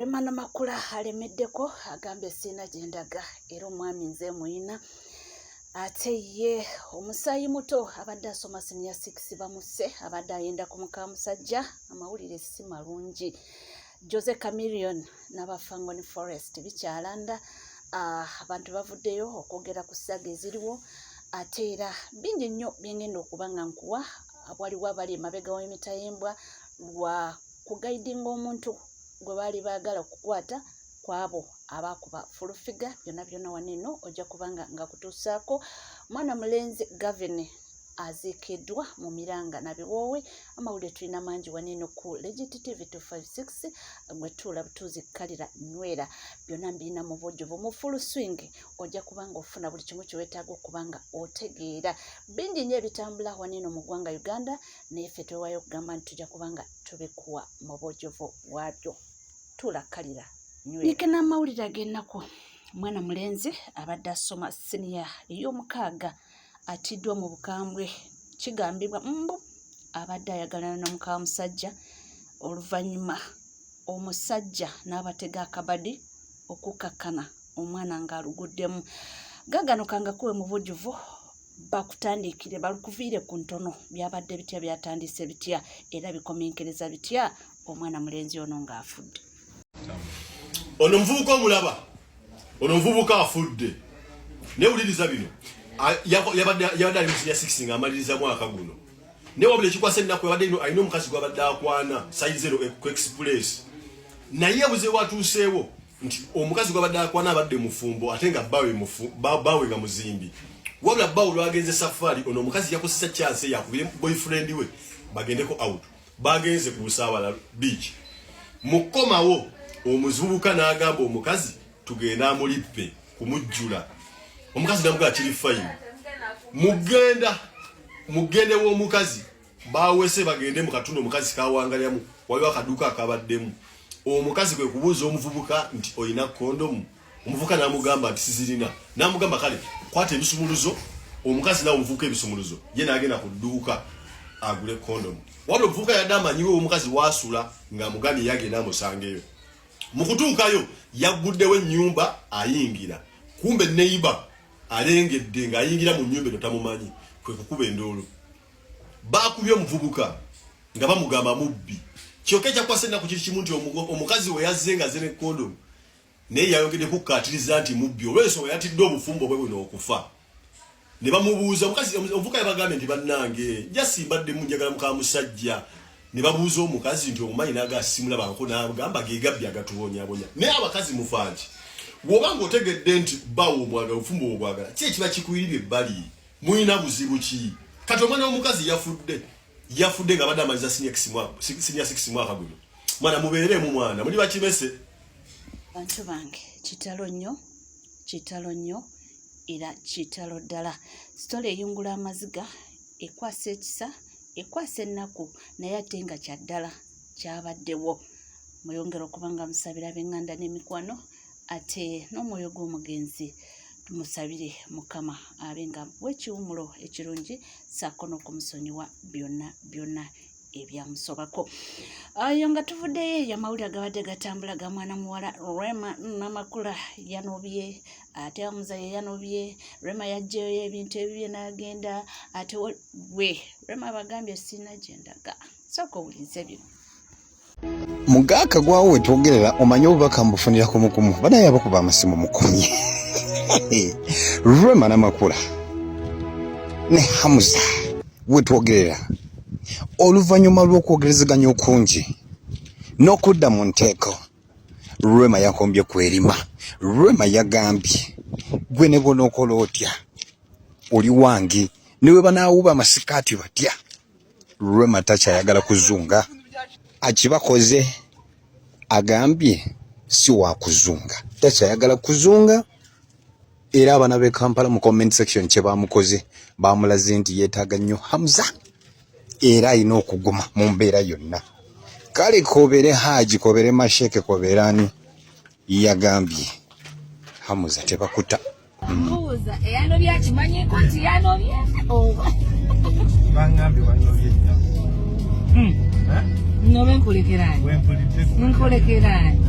Rema Namakula alemeddeko agambye sirina gye ndaga era omwami nze muyina ate ye omusaayi muto abadde asoma siniya 6 bamusse abadde ayenda ku muka musajja amawulire si malungi Jose Chameleone n'aba Fangone Forest bikyalanda ah, abantu bavuddeyo okwogera ku saga eziriwo ate era bingi nnyo byengenda okuba nga nkuwa waliwo abali emabega w'emitayimbwa lwa kugaidinga omuntu gwe baali baagala okukwata kwabo abaakuba fulufiga byonna byonna wano eno ojja kubanga nga kutuusaako mwana mulenzi Gavin aziikiddwa mu miranga na biwoowe amawulire tulina mangi wano eno ku Legit TV 256 gwe tuula butuuzi kalira nywera byonna mbirina mu bujjuvu mu full swing ojja kuba nga ofuna buli kimu kye weetaaga okuba nga otegeera bingi nnyo ebitambula wano eno mu ggwanga Uganda naye ffe twewaayo okugamba nti tujja kuba nga tubikuwa mu bujjuvu bwabyo tuula kalira nywera n'amawulire ag'ennaku mwana mulenzi abadde asoma siniya ey'omukaaga atiddwa mu bukambwe kigambibwa mbu abadde ayagalana n'omuka musajja oluvannyuma omusajja n'abatega akabadi okukkakkana omwana ng'aluguddemu gagano kangakuwe mu bujjuvu bakutandiikire balukuviire ku ntono byabadde bitya byatandise bitya era bikomenkereza bitya omwana mulenzi ono ng'afudde ono omuvubuka omulaba ono omuvubuka afudde naye wuliriza bino yabadde ali musinya 6 ng'amaliriza mwaka guno naye wabula ekikwasa ennaku yabadde alina omukazi gwabadde akwana sayizi eno ku express naye buze watuuseewo nti omukazi gwabadde akwana abadde mufumbo ate nga bawe nga muzimbi wabula bawe lwagenze safari ono omukazi yakozesa chance yakubire boyfriend we bagendeko out bagenze ku busaabala beach mukomawo omuzubuka n'agamba omukazi tugende amulippe kumujjula omukazi namugaa kiri fine mugenda mugende w'omukazi bawese bagende mu katundu omukazi kawangalyamu waliwo akaduuka akabaddemu omukazi kwe kubuuza omuvubuka nti olina kondomu omuvubuka n'amugamba nti sizirina n'amugamba kale kwata ebisumuluzo omukazi nawe omuvubuka ebisumuluzo ye n'agenda ku dduuka agule kondomu wabula omuvubuka yadde amanyiwe omukazi waasula ng'amugambye yagenda amusangeyo mu kutuukayo yagguddewo ennyumba ayingira kumbe neyiba alengedde ng'ayingira mu nnyumba eno tamumanyi kwe kukuba enduulu baakubye omuvubuka nga bamugamba mubbi kyokka ekyakwasa ennaku kiri kimu nti omukazi we yazze nga azze ne kondomu naye yayongedde kukkaatiriza nti mubbi olw'ensonga yatidde obufumbo bwe buno okufa ne bamubuuza omukazi omuvubuka yabagambye nti bannange jasi mbaddemu njagala muka musajja ne babuuza omukazi nti omumanyi naga simulabangako nagamba gegabbi agatubonyabonya naye abakazi mufanki bw'oba ng'otegedde nti bawo omwagala obufumbo obwagala ki ekiba kikuyiribye ebbali mulina buzibu ki kati omwana w'omukazi yafudde yafudde nga abadde amaliza siniya six mwaka guno mwana mubeereemu mwana muli bakimese bantu bange kitalo nnyo kitalo nnyo era kitalo ddala sitole eyungula amaziga ekwasa ekisa ekwasa ennaku naye ate nga kyaddala kyabaddewo mweyongera okuba nga musabira ab'eŋŋanda n'emikwano ate n'omwoyo gw'omugenzi tumusabire mukama abe nga wekiwumulo ekirungi saako n'okumusonyiwa byonna byonna ebyamusobako ayo nga tuvuddeyo eyo amawulire agabadde gatambula ga mwana muwala rema namakula yanobye ate amuza ye yanobye rema yajjeyo ebintu ebibye n'agenda ate we rema abagambye sirina gye ndaga sooka owulirize bino Mugaaka gwawo wetwogerera omanye obubaka mbufunira kumukumu banaye abakuba amasimu mukomye Rema Namakula ne Hamza wetwogerera oluvannyuma lw'okwogerezeganya okungi n'okudda mu nteeko Rema yakombye kwerima Rema yagambye gwe ne bw'onookola otya oli wange ne bwe banaawuba amasikaati batya Rema takyayagala kuzunga akibakoze agambye si wakuzunga takyayagala kuzunga era abaana b'e Kampala mu comment section kye bamukoze bamulaze nti yeetaaga nnyo Hamza era alina okuguma mu mbeera yonna kale kobeere Haji kobeere Masheke kobeere ani yagambye Hamza tebakuta Mbuuza eyanobye akimanyiko nti yanobye oba bangambye wanobye nnyo. Hmm. Nobe nkulekerani nkulekerani.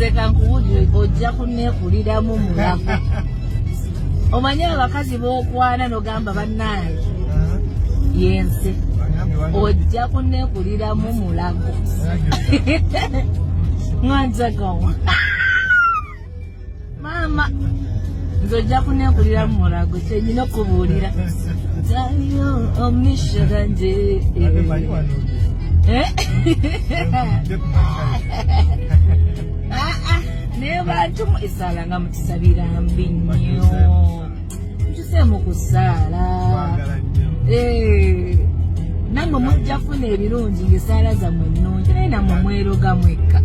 Nze kankuwulire, ojja kuneekuliramu mulago. Omanyi abakazi b'okwana n'ogamba bannange yense, ojja kuneekuliramu mulago nga nzagawa maama, nze ojja kuneekuliramu mulago, kyenyina okubuulira tayo omisho ganje. Eh? Ah, ah, naye bantu esaala nga mutusabira mbi nnyo, mutuseemu ku ssaala. Eh, nammwe mujja kufuna ebirungi ng'esaala zammwe ennungi, naye nammwe mweroga mwekka.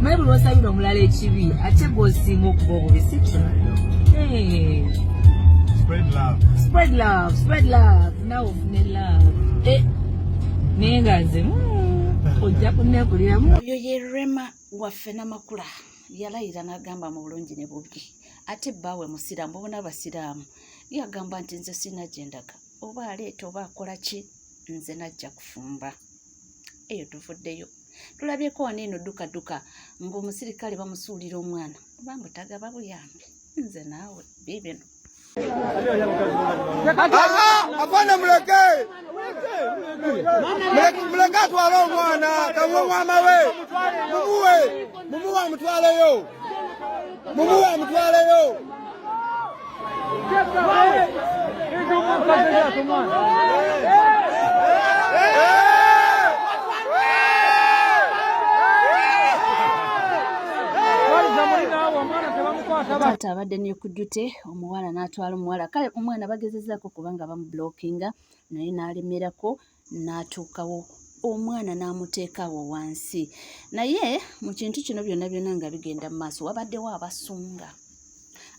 Naye buli lwosabira omulala ekibi, ate gw'osinga okuba obubi, si kyo? Eh. Spread love. Spread love, spread love, nawe ofune love. Eh, naye nga nze ojja kuneekuliramu. Oyo ye Rema waffe Namakula, yalayira n'agamba mu bulungi ne bubi, ate bbaawe musiraamu, bobona abasiraamu. Yagamba nti nze sirina gye ndaga, oba aleeta oba akola ki, nze najja kufumba. Eyo tuvuddeyo, tulabyeko wano eno dukaduka ng'omusirikale bamusuulira omwana, oba mbu tagaba buyambi. Nze naawe biibino. Afande, muleke muleke atwale omwana kamuwe omwana we, mumuwe, mumuwe amutwaleyo, mumuwe amutwaleyo. Taata abadde nekujjute omuwala n'atwala omuwala. Kale omwana bagezezaako kubanga bamublockinga, naye n'alemerako n'atuukawo omwana n'amuteekawo wansi. Naye mu kintu kino byonna byonna nga bigenda mu maaso, wabaddewo abasunga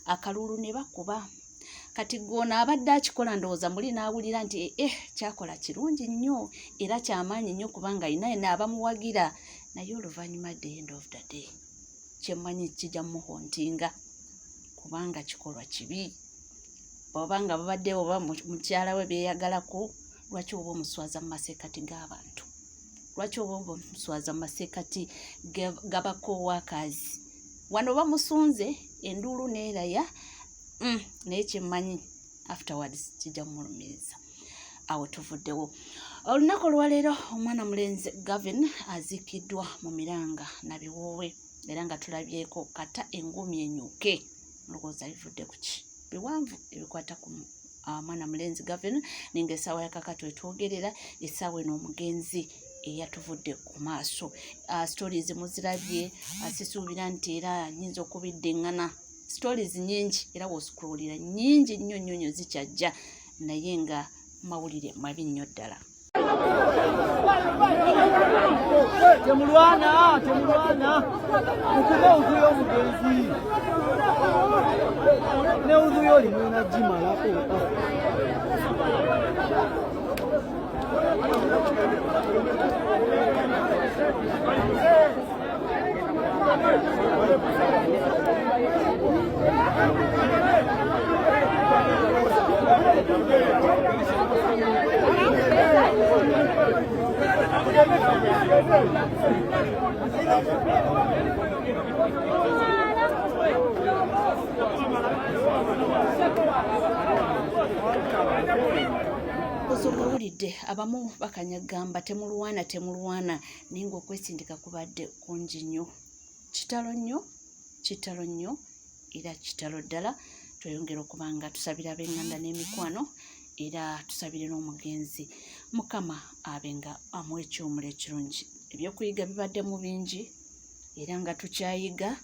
akalulu ne bakuba. Kati gwono abadde akikola, ndowooza muli n'awulira nti eh, kyakola kirungi nnyo era kyamaanyi nnyo, kubanga ayina yena abamuwagira. Naye oluvannyuma, the end of the day, kyemmanyi kijja muhauntinga, kubanga kikolwa kibi. Bw'oba nga babadde oba mukyala we beeyagalako, lwaki oba omuswaza mu masekkati g'abantu? Lwaki oba omuswaza mu masekkati g'abacoworkers? Wano bamusunze enduulu neeraya, naye kyemmanyi afterwards kijja mumulumiriza. Awo tuvuddewo. Olunaku olwaleero omwana mulenzi Gavin aziikiddwa mu miranga nabiwoowe, era nga tulabyeko kata engumi enyuke. Ndowooza bivudde ku ki biwanvu ebikwata ku mwana mulenzi Gavin, ninga essaawa yakakati wetwogerera, essaawa eno omugenzi eyatuvudde ku maaso. Stories muzirabye, sisuubira nti era nyinza okubiddiŋŋana. Stories nyingi, era woscrollira nyingi nnyo nnyo nnyo zikyajja, naye nga mawulire mabi nnyo ddala. Temulwana, temulwana, mukume udhu y'omugenzi ne udhu y'olimwena gimalako. Ozongawulidde abamu bakanyagamba temulwana, temulwana, naye ng'okwesindika kubadde kungi nnyo. Kitalo nnyo, kitalo nnyo, era kitalo ddala. Tweyongera okuba nga tusabira ab'eŋŋanda n'emikwano, era tusabire n'omugenzi, Mukama abe nga amuwa ekiwumulo ekirungi. Ebyokuyiga bibaddemu bingi, era nga tukyayiga,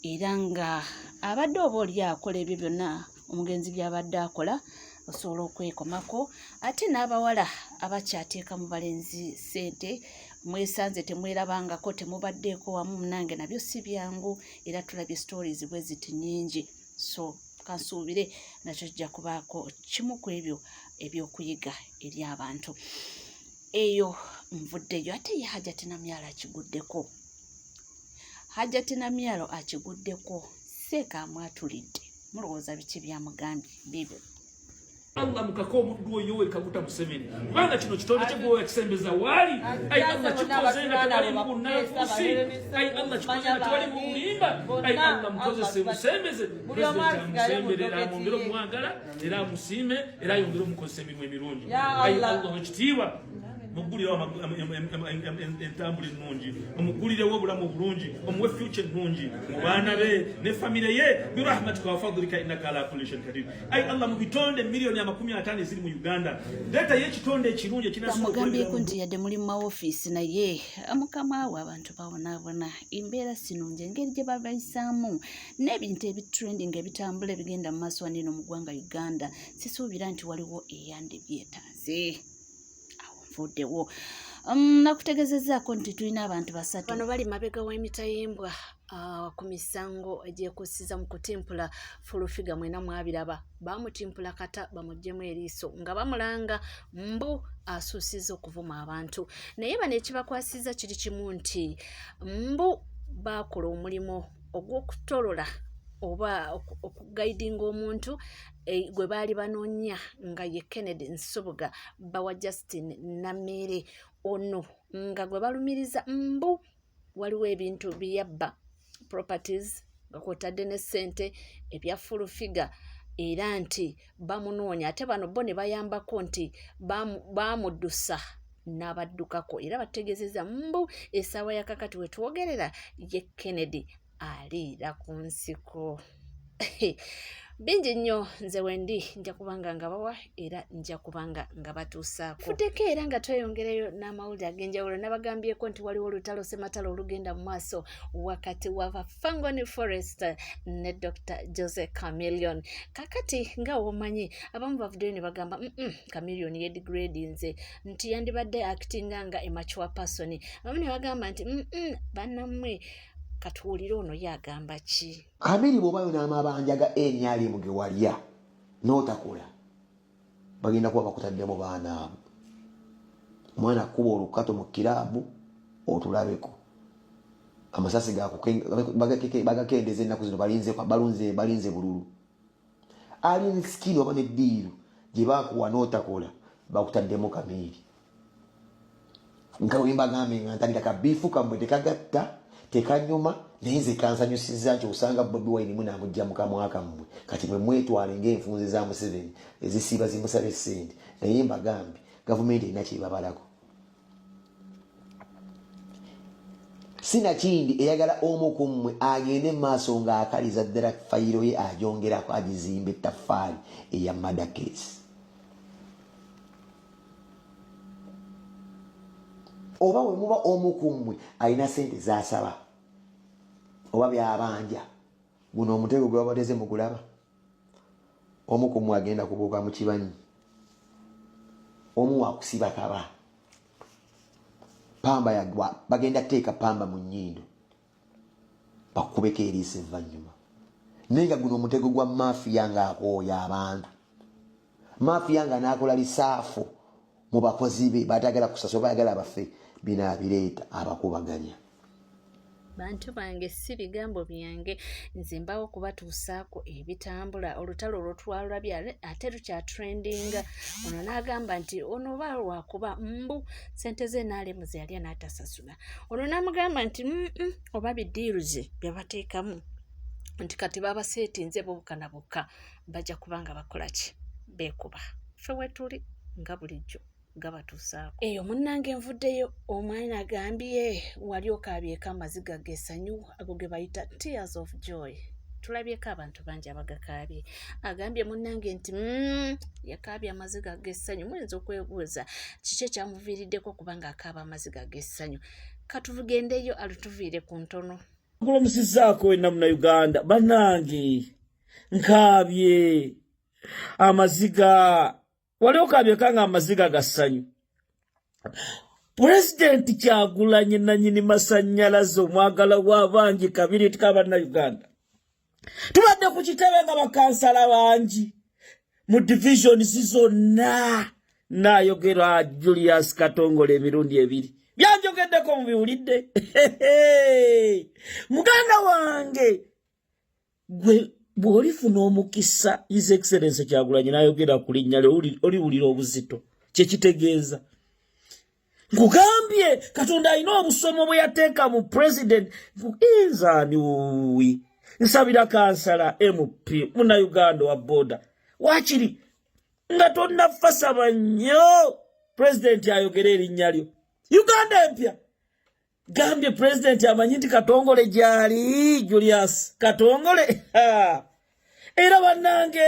era nga abadde oba oli akola ebyo byonna omugenzi by'abadde akola, osobola okwekomako. Ate n'abawala abakyateeka mu balenzi ssente, mwesanze temwerabangako, temubaddeeko wamu, munange nabyo si byangu, era tulabye stories bwe ziti nnyingi. So kansuubire nakyo kijja kubaako kimu ku ebyo ebyokuyiga eri abantu. Eyo nvuddeyo. Ate ye Hajati Namyalo akiguddeko, Hajati Namyalo akiguddeko, seeka amwatulidde. Mulowooza biki byamugambye bibyo? Allah mukaka omuddu oyo Yoweri Kaguta Museveni kubanga kino kitonde kye gwe yakisembeza waali ai Allah kikoze nga tewali mu bunnanfuusi ai Allah kikoze nga tewali mu bulimba ai Allah mukozese musembeze pulezidenti amusemberera amwongere okumwagala era amusiime era ayongere omukozesa emirimu emirungi ai Allah wekitiibwa muggulirewo entambula ennungi omuggulirewo obulamu obulungi omuwe future ennungi mu baana be ne famire ye birahmatika wa fadlika innaka ala kulli shayin kadir ai allah mu bitonde miliyoni 50 eziri mu uganda leetayo ekitonde ekirungi ekinamugambyeko nti yadde muli mu mawofiisi naye mukama we abantu babonaabona embeera sinungi engeri gye babayisaamu n'ebintu ebitrending ebitambula ebigenda mu maaso wano eno mu ggwanga uganda sisuubira nti waliwo eyandibyetaaze awo nvuddewo um, nakutegezezaako nti tulina abantu basatu bano bali mabega w'emitayimbwa uh, ku misango egyekusiza mu kutimpula fulufiga mwena mwabiraba bamutimpula kata bamuggyemu eriiso nga bamulanga mbu asuusiza okuvuma abantu naye bano ekibakwasiza kiri kimu nti mbu baakola omulimu ogw'okutolola oba okugaidinga omuntu eh, gwe baali banoonya nga ye Kennedy Nsubuga bba wa Justin Nameere ono nga gwe balumiriza mbu waliwo ebintu bye yabba properties nga kwotadde ne ssente ebya full figure era nti bamunoonya ate bano bo ne bayambako nti baamuddusa n'abaddukako era bategeezezza mbu essaawa ya kakati we twogerera ye Kennedy aliira ku nsiko. Bingi nnyo nze wendi nja kubanga nga bawa era nja kubanga nga batuusaako. Fuddeko era nga tweyongereyo n'amawulire ag'enjawulo nabagambyeko nti waliwo olutalo ssematalo olugenda mu maaso wakati wa Fangone Forest ne Dr. Jose Chameleone. Kakati nga womanyi abamu bavuddeyo ne bagamba mm -mm, Chameleone yedigradinze nti yandibadde actinga nga a mature person. Abamu ne bagamba nti mm -mm, bannammwe katuwulire ono ye agamba ki. Kamiri bw'obayo n'amabanja ga nrm ge walya n'otakola bagenda kuba bakutaddemu baana abo. Omwana kuba olukato mu kiraabu otulabeko. Amasasi bagakendeza ennaku zino balinze bululu. Alien skin oba ne ddiiru gye bakuwa n'otakola bakutaddemu kamiiri. Nga bwe mbagambye nga ntandika kabiifu kammwe tekagatta tekanyuma naye nze kansanyusizza nti osanga Bobi Wine munaamujja mu kamwa kammwe kati mwe mwetwale ng'enfunze za Museveni ezisiiba zimusaba essente naye mbagambye gavumenti erina kyebabalako. Sinakindi eyagala omu ku mmwe agende mu maaso ng'akaliza ddala fayiro ye agyongerako agizimba ettaffaali eya murder case. Oba we muba omu ku mmwe alina ssente z'asaba oba by'abanja, guno omutego gwe babateze mugulaba? Omu ku mmwe agenda kubuuka mu kibanyi, omu wakusiba kaba pamba yagwa, bagenda kuteeka pamba mu nnyindo bakubeko eriiso evvannyuma. Naye nga guno omutego gwa mafiya ng'akooya abantu, mafiya nga n'akola lisaafu mu bakozi be batagala kusasula, bayagala bafe, bino abireeta abakubaganya. Bantu bange si bigambo byange nze mbawo kubatuusaako ebitambula olutalo olwotwalulabye ate lukyatrendinga ono n'agamba nti ono oba lwakuba mbu ssente ze naalemu ze yalya n'atasasula ono n'amugamba nti mm oba bidiiruzi bye bateekamu nti kati babaseetinze bokka na bokka bajja kuba nga bakola ki beekuba ffe wetuli nga bulijjo gabatuusaako. Eyo munnange nvuddeyo omwana agambye wali okaabyeko amaziga g'essanyu ago ge bayita tears of joy. Tulabyeko abantu bangi abagakaabye. Agambye munnange nti yakaabye amaziga g'essanyu. Muyinza okwebuuza kiki ekyamuviiriddeko okuba ng'akaaba amaziga g'essanyu. Katugendeyo alutuviire ku ntono. Nkulamusizaako wenna Munnayuganda bannange nkaabye amaziga wali okabyeka nga amaziga ga ssanyu. Pulezidenti Kyagulanyi nanyini masannyalaze omwagala w'abangi kabiri tika Bannayuganda tubadde ku kitebe nga bakansala bangi mu divisions zonna naayogera Julius Katongole emirundi ebiri byanjogeddeko mubiwulidde muganda wange gwe Bw'olifuna omukisa His Excellence Kyagulanyi n'ayogera ku linnya lyo, oliwulira obuzito kye kitegeeza. Nkugambye Katonda alina obusomo bwe yateeka mu president. Nzaani wuwi nsabira kansala MP munnayuganda owa boda, waakiri nga tonnafa saba nnyo pulezidenti ayogere erinnya lyo. Uganda empya gambye pulezidenti amanyi nti Katongole gyali, Julius Katongole. Era bannange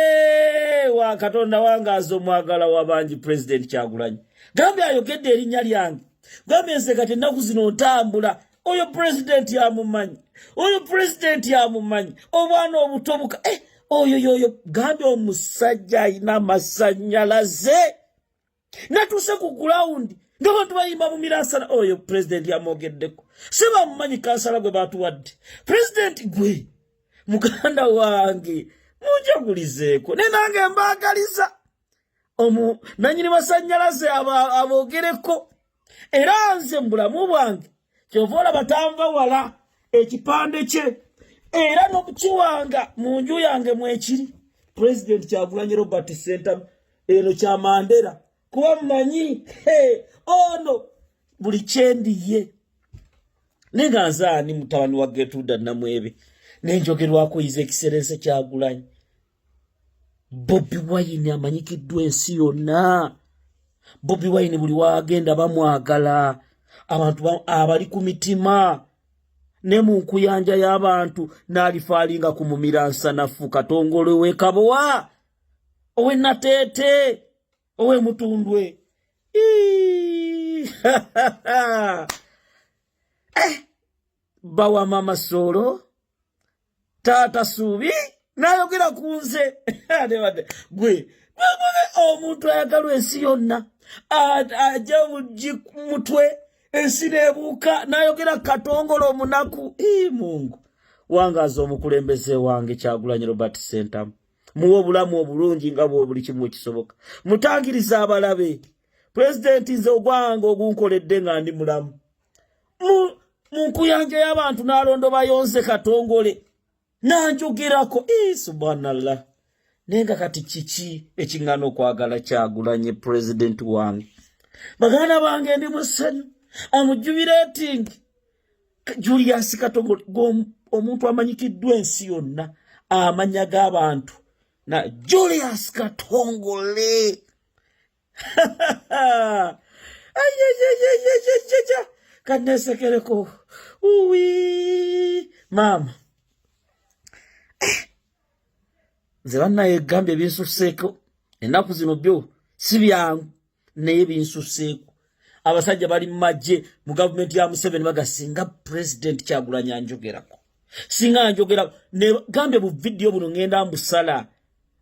wa Katonda wangaaza omwagala wabangi Pulezidenti Kyagulanyi gambye ayogedde erinnya lyange. Gambye nze kati ennaku zino ntambula, oyo pulezidenti amumanyi, oyo pulezidenti amumanyi, obwana obuto buka eh, oyo yoyo. Gambye omusajja alina amasanyalaze, natuuse ku gulawundi ng'abantu bayimba mu miransana, oyo pulezidenti amwogeddeko. Si bamumanyi kansala gwe batuwadde, pulezidenti gwe muganda wange munjagulizeeko, ne nange mbaagaliza omu nanyini masanyalaze aboogereko. Era nze mu bulamu bwange kyova olaba tanva wala ekipande kye, era n'okukiwanga mu nju yange mwekiri, Pulezidenti Kyagulanyi Robert Ssentamu, eno kya Mandera, kuba mmanyi ono buli kyendiye. Naye nga nze ani mutabani wa Getuda Namwebe nenjogerwako His Excellence Kyagulanyi Bobi Wine amanyikiddwa ensi yonna. Bobi Wine buli wagenda bamwagala, abantu abali ku mitima ne mu nkuyanja y'abantu n'alifaalinga ku mumiransanafu Katongole w'e Kabowa, ow'e Nateete, ow'e Mutundwe. Eh, bawa mama Solo taata Suubi n'ayogera ku nze gwe omuntu ayagalwa ensi yonna, ajja bugi mutwe ensi nebuuka n'ayogera Katongole omunaku. Mungu wangaaza omukulembeze wange Kyagulanyi Robert Sentamu, muwe obulamu obulungi nga bwe buli kimu ekisoboka, mutangiriza abalabe. Pulezidenti, nze ogwange ogunkoledde nga ndi mulamu mu nkuyanja y'abantu n'alondo bayonze Katongole nanjogerako. Subhanallah. Naye nga kati kiki ekiŋŋana okwagala Kyagulanye pulezidenti wange? Baganda bange, ndi mu ssanyu, am jubilating. Julius Katongole, omuntu amanyikiddwa ensi yonna, amanya g'abantu na Julius Katongole. Ayeyeyeyeyeyeya, kanesekereko uwi maama. Nze bannaye egambye binsuseeko ennaku zino, byo si byangu naye binsuseeko. Abasajja bali mu magye mu gavumenti ya Museveni baga singa Pulezidenti Kyagulanyi anjogerako, singa anjogerako. Negambye bu vidiyo buno ngenda mbusala,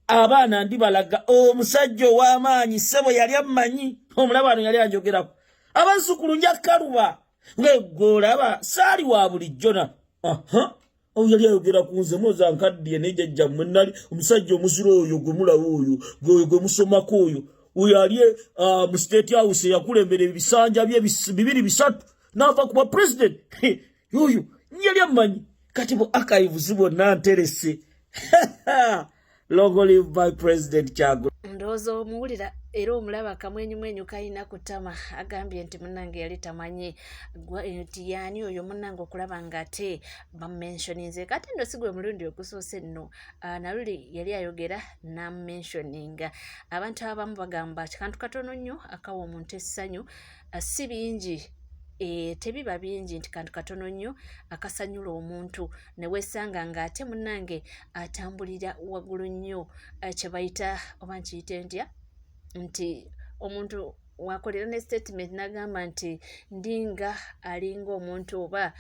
abaana ndibalaga omusajja ow'amaanyi ssebo yali ammanyi, omulaba ano yali anjogerako. Abazzukulu nja kaluba ngegwe olaba saali wa bulijjo na aha oyo yali ayogera ku nze muza nkaddiye naye jjajjammwe nali omusajja omuzira oyo gwe mulaba oyo gwe gwe musomako oyo oyo ali mu State House eyakulembera ebisanja bye bibiri bisatu n'ava kuba president oyo yali ammanyi. Kati bu archives bwonna nterese. Long live my President Kyagu. Ndowooza omuwulira era omulaba akamwenyumwenyu kalina kutama. Agambye nti munnange yali tamanyi nti yaani oyo munnange okulaba ng'ate bamumentioninze. Kati nno si gwe mulundi ogusoose nno. Ah, naluli yali ayogera n'amumentioninga. Abantu abamu bagamba kantu katono nnyo akawa omuntu essanyu. Ah, si bingi, tebiba bingi nti kantu katono nnyo akasanyula omuntu ne weesanga ng'ate munnange atambulira waggulu nnyo. Kye bayita oba nkiyite ntya nti omuntu wakolera ne statement n'agamba nti ndinga alinga omuntu oba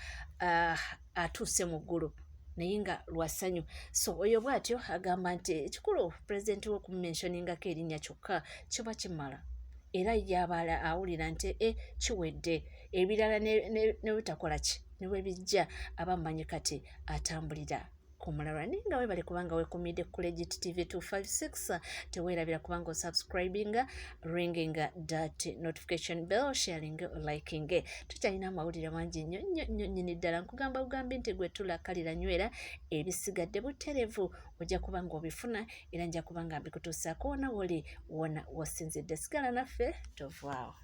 atuuse mu ggulu naye nga lwasanyu. So oyo bw'atyo agamba nti ekikulu pulezidenti we okumumentioningako erinnya kyokka kiba kimala, era yaba awulira nti e kiwedde, ebirala ne bitakola ki ne bwe bijja aba mmanyi kati atambulira. ku mulala. Naye nga webale kubanga wekumidde ku Legit TV 256, teweerabira kubanga osubscribinga, ringing that notification bell, sharing, liking. Tukyalina amawulire mangi nnyo nnyo nnyo nnyini ddala. Nkugamba bugambi nti gwe tulakalira nywera, ebisigadde buterevu ojja kuba nga obifuna era nja kuba nga mbikutuusaako wona woli wona wosinzidde. Sigala naffe, tovaawo.